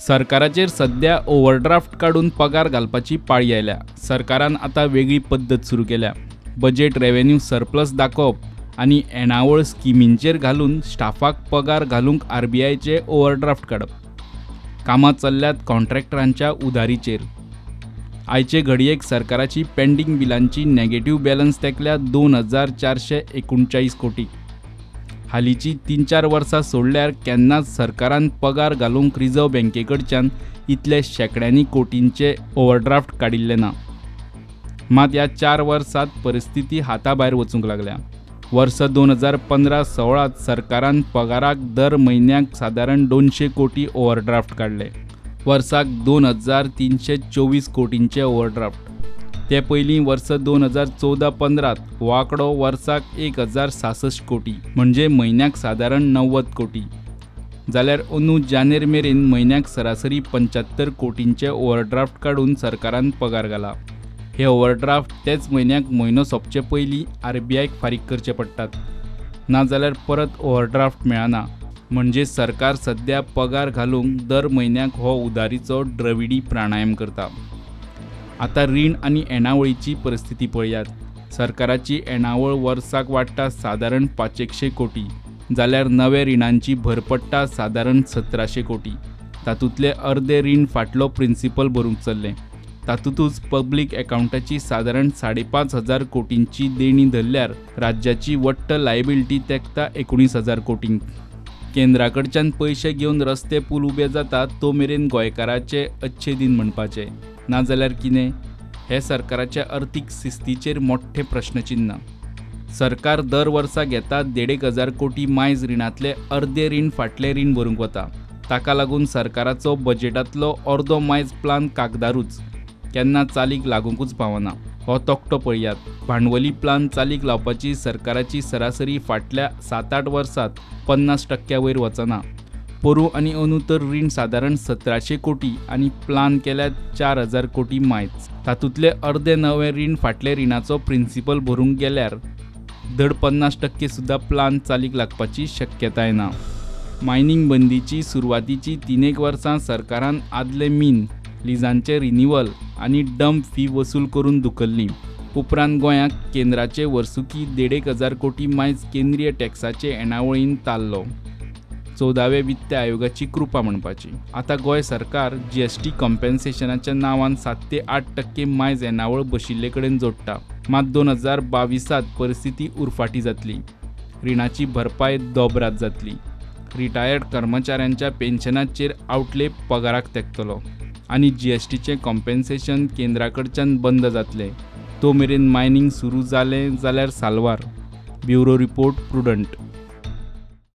सरकाराचेर सध्या ओव्हरड्राफ्ट काडून पगार घालपाची पाळी आयल्या. सरकारान आतां वेगळी पद्दत सुरू केल्या. बजेट रेव्हेन्यू सरप्लस दाखोवप आनी येणावळ स्किमींचेर घालून स्टाफाक पगार घालूंक आरबीआयचे ओव्हरड्राफ्ट काडप. कामां चल्ल्यात कॉन्ट्रॅक्टरांच्या उदारीचेर. आयचे घडयेक सरकाराची पेंडींग बिलांची नॅगेटीव बॅलन्स तेंकल्या 2439 कोटी. हालींची 3-4 वर्सां सोडल्यार केन्नाच सरकारान पगार घालूंक रिझर्व्ह बँके कडच्यान इतले शेंकड्यांनी कोटींचे ओव्हरड्राफ्ट काडिल्ले ना. मात ह्या 4 वर्सांत परिस्थिती हाता भायर वचूंक लागल्या. वर्स 2015-16 सरकारान पगाराक दर म्हयन्याक सादारण 200 कोटी ओव्हरड्राफ्ट काडले. वर्साक 2324 कोटींचे ओव्हरड्राफ्ट. ते पयलीं वर्स 2014-15 हो आंकडो वर्साक 1066 कोटी म्हणजे म्हयन्याक सादारण 90 कोटी. जाल्यार अंदू जानेर मेरेन म्हयन्याक सरासरी 75 कोटींचे ओव्हरड्राफ्ट काडून सरकारान पगार घाला. हे ओव्हरड्राफ्ट तेच म्हयन्याक म्हयनो सोंपचे पयलीं आरबीआयक फारीक करचे पडटात, नाजाल्यार परत ओव्हरड्राफ्ट मेळना. म्हणजे सरकार सध्या पगार घालूंक दर म्हयन्याक हो उदारीचो द्रविडी प्राणायाम करता. आतां रीण आनी येणावळीची परिस्थिती पळयात. सरकाराची येणावळ वर्साक वाडटा सादारण 500 कोटी, जाल्यार नवे रिणांची भर पडटा सादारण 1700 कोटी. तातूंतले अर्दे रीण फाटलो प्रिंसिपल भरूंक चल्लें. तातूंतच पब्लीक एकावंटाची सादारण 5500 कोटींची देणी धरल्यार राज्याची वट्ट लायबिलिटी तेंकता 19,000 कोटींक. केंद्रा कडच्यान पयशे घेवन रस्ते पूल उबे जातात तो मेरेन गोंयकाराचे अच्छे दिन म्हणपाचे, नाजाल्यार कितें? हे सरकाराच्या अर्थीक शिस्तीचेर मोठें प्रश्नचिन्न. सरकार दर वर्सा घेता 1,500 कोटी मायज रिणांतले अर्दे रीण फाटलें रीण भरूंक वता. ताका लागून सरकाराचो बजेटांतलो अर्दो मायज प्लान कागदारूच, केन्ना चालीक लागुंकूच पावना. हो तकटो पळयात. भांडवली प्लान चालीक लावपाची सरकाराची सरासरी फाटल्या 7-8 वर्सांत 50% वयर वचना. पोरूं आनी अंदू तर रीण सादारण 1700 कोटी आनी प्लान केल्यार 4000 कोटी मायज. तातूंतले अर्दे नवें रीण फाटले रिणाचो प्रिंसिपल भरूंक गेल्यार धड 50% सुद्दां प्लान चालीक लागपाची शक्यताय ना. मायनींग बंदीची सुरवातीची 3-1 वर्सां सरकारान आदले मीन लिजांचे रिन्युअल आनी डंप फी वसूल करून धुकल्ली. उपरांत गोंयाक केंद्राचे वर्सुकी 1,500 कोटी मायज केंद्रीय टॅक्साचे येणावळीन ताल्लो. 14व्या वित्त आयोगाची कृपा म्हणपाची. आतां गोंय सरकार जीएसटी कॉम्पेन्सेशनाच्या नांवान 7 ते 8% मायज येणावळ बशिल्ले कडेन जोडटा. मात 2022 परिस्थिती उरफाटी जातली. रिणाची भरपाय दोबरात जातली. रिटायर्ड कर्मचाऱ्यांच्या पेन्शनाचेर आउटले पगाराक तेंकतलो आनी जीएसटीचें कॉम्पेन्सेशन केंद्रा कडच्यान बंद जातलें. तो मेरेन मायनींग सुरू जालें जाल्यार साल्वार. Bureau report, Prudent.